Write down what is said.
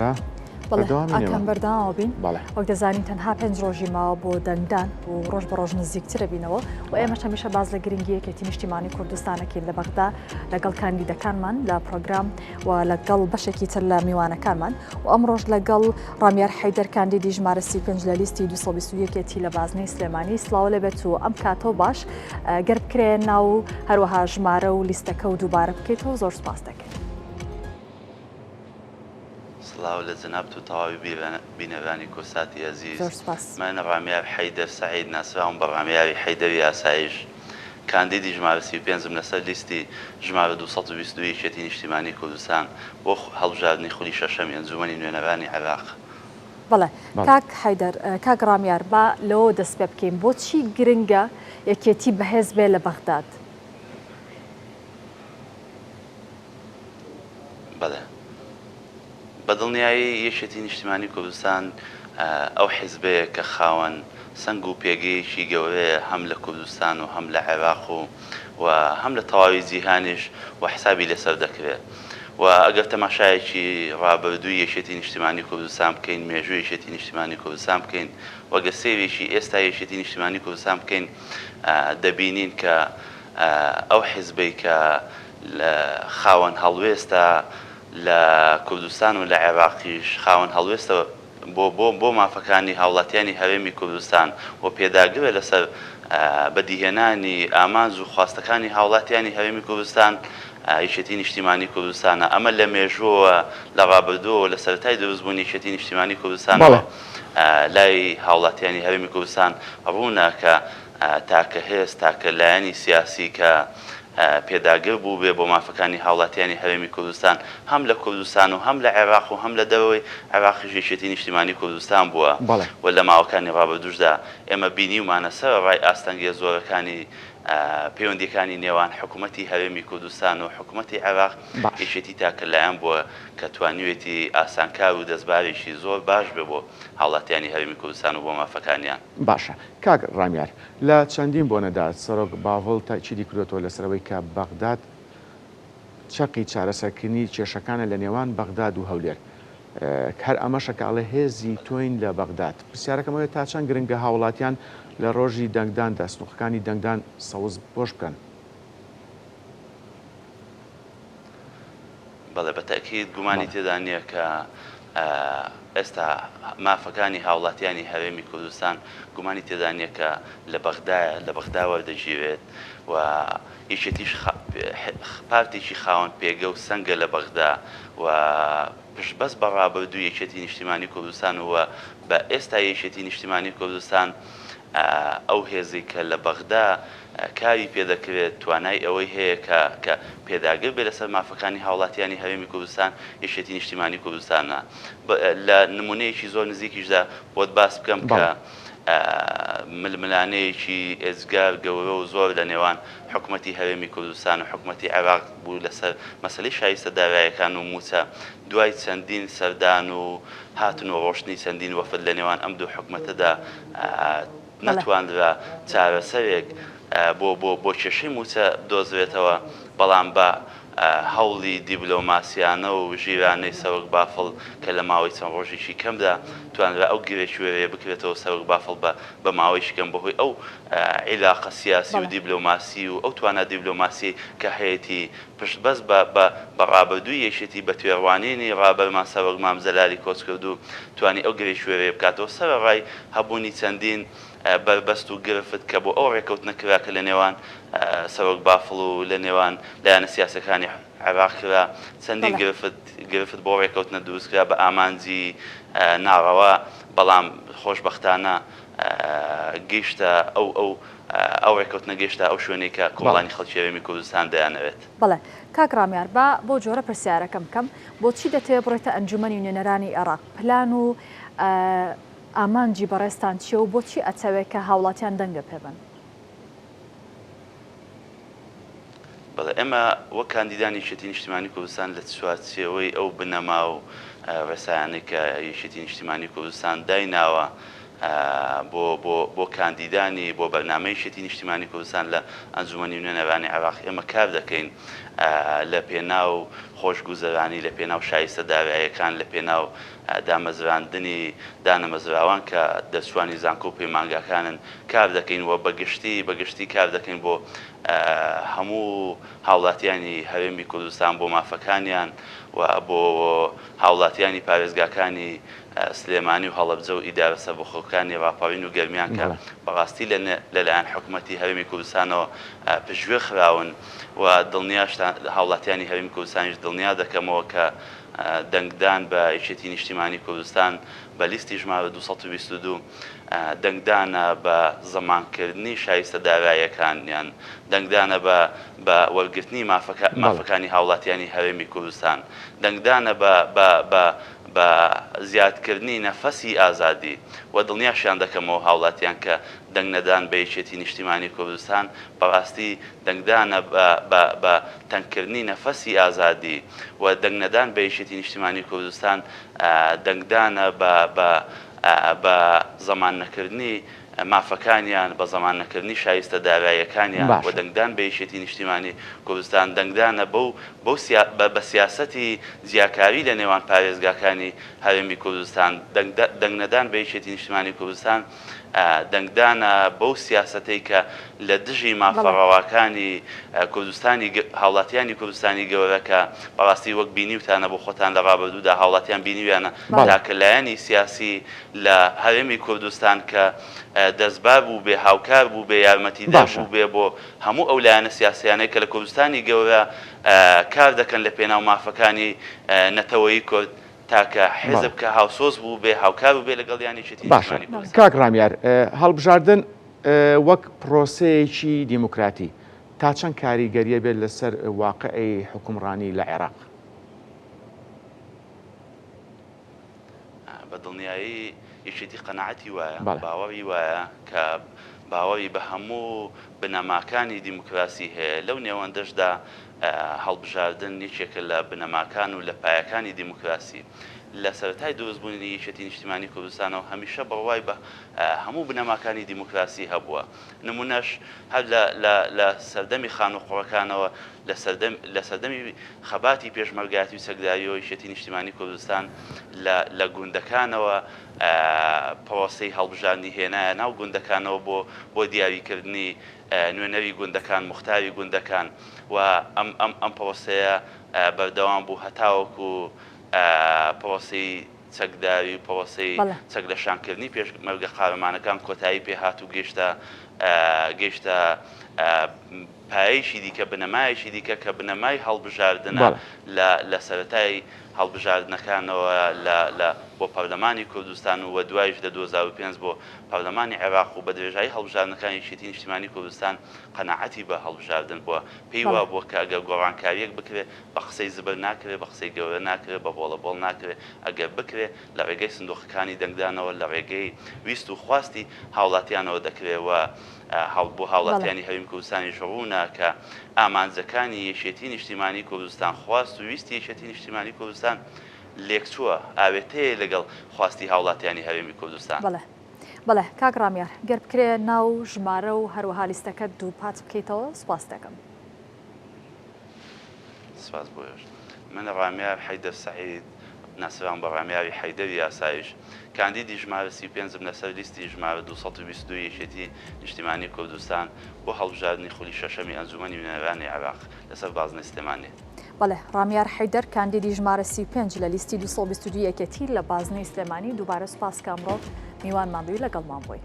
سارا بەڵێ بەردەوامی ئاکام نێوە. بەردەوامە بین بەڵێ. وەک دەزانین تەنها پێنج ڕۆژی ماوە بۆ دەنگدان و ڕۆژ بە ڕۆژ نزیکترە بینەوە و ئێمەش هەمیشە باس لە گرنگی یەکێتی نیشتیمانی کوردستانەکەین لە بەغدا لەگەڵ کاندیدەکانمان لە پرۆگرام و لەگەڵ بەشێکی تر لە میوانەکانمان و ئەمڕۆش لەگەڵ ڕامیار حەیدەر کاندیدی ژمارە 35 لە لیستی 221 یەکێتی لە بازنەی سلێمانی سڵاو لێبێت و ئەم کاتەو باش گەر بکرێ ناو و هەروەها ژمارە و لیستەکە و دووبارە بکەیتەوە زۆر سپاس دەکەین. سڵاو لە جەنابت و تەواوی بینەرانی کورساتی ئەزیز. زۆر سوپاس. من ڕامیار حەیدەر سەعید ناسراوم بە ڕامیاری حەیدەری ئاسایش. کاندیدی ژمارە 35 م لەسەر لیستی ژمارە 222 یەکێتی نیشتیمانی کوردستان بۆ هەڵبژاردنی خولی شەشەمی ئەنجومەنی نوێنەرانی عێراق. بەڵێ بەڵێ. کاک حەیدەر، کاک ڕامیار با لەوەوە دەست پێ بکەین بۆچی گرنگە یەکێتی بەهێز بێ لە بەغداد؟ بەڵێ بە دڵنیایی یەکێتی نیشتیمانی کوردستان ئەو حیزبەیە کە خاوەن سەنگ و پێگەیەکی گەورەیە هەم لە کوردستان و هەم لە عێراق و و هەم لە تەواوی جیهانیش و حسابی لەسەر دەکرێت و ئەگەر تەماشایەکی ڕابردووی یەکێتی نیشتیمانی کوردستان بکەین مێژووی یەکێتی نیشتیمانی کوردستان بکەین و گەر سەیرێکی ئێستا یەکێتی نیشتیمانی کوردستان بکەین دەبینین کە ئەو حیزبەی کە خاوەن هەڵوێستە لە کوردستان و لە عێراقیش خاوەن هەڵوێستە بۆ بۆ بۆ مافەکانی هاوڵاتیانی هەرێمی کوردستان و پێداگرە لەسەر بەدیهێنانی ئامانج و خواستەکانی هاوڵاتیانی هەرێمی کوردستان یەکێتی نیشتیمانی کوردستانە. ئەمە لە مێژووەوە لە ڕابردووەوە لە سەرەتای دروستبوونی یەکێتی نیشتیمانی کوردستانەوە لای هاوڵاتیانی هەرێمی کوردستان ڕوونە کە تاکە هێز، تاکە لایەنی سیاسی کە پێداگر بووبێ بۆ مافەکانی هاوڵاتیانی هەرێمی کوردستان هەم لە کوردستان و هەم لە عێراق و هەم لە دەرەوەی عێراقیش یەکێتی نیشتیمانی کوردستان بووە و لە ماوەکانی ڕابردووشدا ئێمە بینیومانە سەرەڕای ئاستەنگیە زۆرەکانی پەیوەندیەکانی نێوان حکومەتی هەرێمی کوردستان و حکومەتی عێراق یەکێتی تاکە لایەن بووە کە توانیوێتی ئاسانکار و دەستبارێکی زۆر باش بێ بۆ هاوڵاتیانی هەرێمی کوردستان و بۆ مافەکانیان. باشە کاک ڕامیار، لە چەندین بۆنەدا سەرۆک باڤڵ تەئکیدی کردۆتەوە لەسەر ئەوەی کە بەغداد چەقی چارەسەرکردنی کێشەکانە لە نێوان بەغداد و هەولێر. هەر ئەمەشە کە ئەڵێ هێزی تۆین لە بەغداد. پرسیارەکەم ئەوەیە تا چەند گرنگە هاوڵاتیان لە ڕۆژی دەنگداندا سنوقەکانی دەنگدان سەوز پۆش بکەن؟ بەڵێ بە تەئکید گومانی تێدا نییە کە ئێستا مافەکانی هاوڵاتیانی هەرێمی کوردستان گومانی تێدا نییە کە لە بەغدایە، لە بەغدا وەردەگیرێت و یەکێتیش پارتێکی خاوەن پێگە و سەنگە لە بەغدا و پشتبەست بە ڕابردووی یەکێتی نیشتیمانی کوردستان و بە ئێستای یەکێتی نیشتیمانی کوردستان ئەو هێزەی کە لە بەغدا کاری پێدەکرێت توانای ئەوەی هەیە کە کە پێداگر بێت لەسەر مافەکانی هاوڵاتیانی هەرێمی کوردستان یەکێتی نیشتیمانی کوردستانە. لە نمونەیەکی زۆر نزیکیشدا بۆت باس بکەم کە ململانێیەکی ئێجگار گەورە و زۆر لە نێوان حکومەتی هەرێمی کوردستان و حکومەتی عێراق بوو لەسەر مەسەلەی شایستە دارایەکان و مووچە، دوای چەندین سەردان و هاتن و ڕۆشتنی چەندین وەفد لە نێوان ئەم دوو حکومەتەدا نەتوانرا چارەسەرێک بۆ بۆ بۆ کێشەی مووچە بدۆزرێتەوە، بەڵام بە هەوڵی دیبلۆماسیانە و ژیرانەی سەرۆک بافڵ کە لە ماوەی چەند ڕۆژێکی کەمدا توانرا ئەو گرێکوێرەیە بکرێتەوە سەرۆک بافڵ بە بە ماوەیەکی کەم بەهۆی ئەو عیلاقە سیاسی و دیبلۆماسی و ئەو توانا دیبلۆماسیەی کە هەیەتی پشتبەست بە بە بە ڕابردووی یەکێتی بە تێڕوانینی ڕابەرمان سەرۆک مام جەلالی کۆچکردوو توانی ئەو گرێکوێرەیە بکاتەوە سەرەڕای هەبوونی چەندین بەربەست و گرفت کە بۆ ئەو ڕێکەوتنە کرا کە لە نێوان سەرۆک بافڵ و لە نێوان لایەنە سیاسیەکانی عێراق کرا، چەندین گرفت گرفت بۆ ڕێکەوتنە دروست کرا بە ئامانجی ناڕەوا، بەڵام خۆشبەختانە گەیشتە ئەو ئەو ئەو ڕێکەوتنە گەیشتە ئەو شوێنەی کە کۆمەڵانی خەڵکی هەرێمی کوردستان دەیانەوێت. بەڵێ کاک ڕامیار با بەو جۆرە پرسیارەکەم بکەم، بۆچی دەتەوێت بڕۆیتە ئەنجومەنی نوێنەرانی عێراق؟ پلان و ئامانجی بەڕێزتان چیە و بۆچی ئەتەوێ کە هاوڵاتیان دەنگە پێ بەن؟ بەڵێ ئێمە وەک کاندیدانی یەکێتی نیشتیمانی کوردستان لە چوارچێوەی ئەو بنەما و ڕێسایانەی کە یەکێتی نیشتیمانی کوردستان دایناوە بۆ بۆ بۆ کاندیدانی بۆ بەرنامەی یەکێتی نیشتیمانی کوردستان لە ئەنجومەنی نوێنەرانی عێراق ئێمە کار دەکەین. لە پێناو خۆشگوزەرانی، لە پێناو شایستە دارایەکان، لە پێناو دامەزراندنی دانەمەزراوان کە دەرچووانی زانکۆ و پەیمانگاکانن کار دەکەین و بە گشتی بە گشتی کار دەکەین بۆ هەموو هاوڵاتیانی هەرێمی کوردستان بۆ مافەکانیان و بۆ هاوڵاتیانی پارێزگاکانی سلێمانی و هەڵەبجە و ئیدارە سەربەخۆکانی ڕاپەڕین و گەرمیان کە بەڕاستی لەلایەن حکومەتی هەرێمی کوردستانەوە پشتگوێ خراون و دڵنیاشتان هاوڵاتیانی هەرێمی کوردستانیش دڵنیا دەکەمەوە کە دەنگدان بە یەکێتی نیشتیمانی کوردستان بە لیستی ژمارە 222 دەنگدانە بە زەمانکردنی شایستە دارایەکانیان، دەنگدانە بە بە وەرگرتنی مافەکانی هاوڵاتیانی هەرێمی کوردستان، دەنگدانە بە بە بە بە زیادکردنی نەفەسی ئازادی و دڵنیاشیان دەکەمەوە هاوڵاتیان کە دەنگنەدان بە یەکێتی نیشتیمانی کوردستان بەڕاستی دەنگدانە بە بە بە تەنگکردنی نەفەسی ئازادی و دەنگنەدان بە یەکێتی نیشتیمانی کوردستان دەنگدانە بە بە بە زەمان نەکردنی مافەکانیان، بە زەمان نەکردنی شایستە داراییەکانیان و باشە. دەنگدان بە یەکێتی نیشتیمانی کوردستان دەنگدانە بەو بەو سیا بە بە سیاسەتی جیاکاری لە نێوان پارێزگاکانی هەرێمی کوردستان دەنگدا دەنگنەدان بە یەکێتی نیشتیمانی کوردستان دەنگدانە بەو سیاسەتەی کە لە دژی مافە بەڵێ. ڕەواکانی کوردستانی هاوڵاتیانی کوردستانی گەورە کە بەڕاستی وەک بینیوتانە بۆ خۆتان لە ڕابردوودا هاوڵاتیان بینیویانە بەڵێ. تاکە لایەنی سیاسی لە هەرێمی کوردستان کە دەستبار بووبێ، هاوکار بووبێ، یارمەتیدەر باشە. بووبێ بۆ هەموو ئەو لایەنە سیاسیانەی کە لە کوردستانی گەورە کار دەکەن لە پێناو مافەکانی نەتەوەی کورد، تاکە بەڵێ. حیزب کە هاوسۆز بووبێ، هاوکار بووبێ لەگەڵیان یەکێتی باشە نیشتمانی کوردستان. کاک ڕامیار، هەڵبژاردن وەک پرۆسەیەکی دیموکراتی تا چەند کاریگەریە بێت لەسەر واقعی حوکمڕانی لە عێراق؟ بە دڵنیایی یەکێتی قەناعەتی وایە، بەڵێ. باوەڕی وایە کە باوەڕی بە هەموو بنەماکانی دیموکراسی هەیە، لەو نێوەندەشدا هەڵبژاردن یەکێکە لە بنەماکان و لە پایەکانی دیموکراسی. لە سەرەتای دروستبوونی یەکێتی نیشتیمانی کوردستانەوە هەمیشە بڕوای بە هەموو بنەماکانی دیموکراسی هەبووە. نموونەش هەر لە لە لە سەردەمی خانووقوڕەکانەوە لە سەردەم لە سەردەمی خەباتی پێشمەرگایەتی و چەکداریەوە یەکێتی نیشتیمانی کوردستان لە لە گوندەکانەوە پرۆسەی هەڵبژاردنی هێنایە ناو گوندەکانەوە بۆ بۆ دیاریکردنی نوێنەری گوندەکان، موختاری گوندەکان و ئەم ئەم ئەم پرۆسەیە بەردەوام بوو هەتاوەکو پرۆسەی چەکداری و پرۆسەی بەڵێ. چەک لە شانکردنی پێشمەرگە قارەمانەکان کۆتایی پێ هات و گەیشتە گەیشتە پایەیەکی دیکە، بنەمایەکی دیکە کە بنەمای هەڵبژاردنە بەڵێ. لە لە سەرەتای هەڵبژاردنەکانەوە لە لە بۆ پەرلەمانی کوردستان و دوایش لە 2005 بۆ پەرلەمانی عێراق و بە درێژایی هەڵبژاردنەکانی یەکێتی نیشتیمانی کوردستان قەناعەتی بە هەڵبژاردن بووە پێی بەڵێ. وابووە کە ئەگەر گۆڕانکارییەک بکرێ بە قسەی زبر ناکرێ بە قسەی گەورە ناکرێ بە بۆڵە بۆڵ ناکرێ ئەگەر بکرێ لە ڕێگەی سندوقەکانی دەنگدانەوە لە ڕێگەی ویست و خواستی هاوڵاتیانەوە دەکرێ و بۆ بەڵێ. هاوڵاتیانی هەرێمی کوردستانیش ڕوونە کە ئامانجەکانی یەکێتی نیشتیمانی کوردستان، خواست و ویستی یەکێتی نیشتیمانی کوردستان لێکچووە، ئاوێتەیە لەگەڵ خواستی هاوڵاتیانی هەرێمی کوردستان. بەڵێ بەڵێ کاک ڕامیار گەر بکرێ ناو و ژمارە و هەروەها لیستەکەت دووپات بکەیتەوە سوپاست دەکەم. سپاس بۆ ئێوەش. من ڕامیار حەیدەر سەعید، ناسراوم بە ڕامیاری حەیدەری ئاسایش، کاندیدی ژمارە 35 م لەسەر لیستی ژمارە 222 یەکێتی نیشتیمانی کوردستان بۆ هەڵبژاردنی خولی شەشەمی ئەنجومەنی نوێنەرانی عێراق لەسەر بازنەی سلێمانی. بەڵێ ڕامیار حەیدەر کاندیدی ژمارە 35 لە لیستی 222 یەکێتی لە بازنەی سلێمانی دووبارە سوپاس کە ئەمڕۆ میوانمان بووی لەگەڵمان بووی.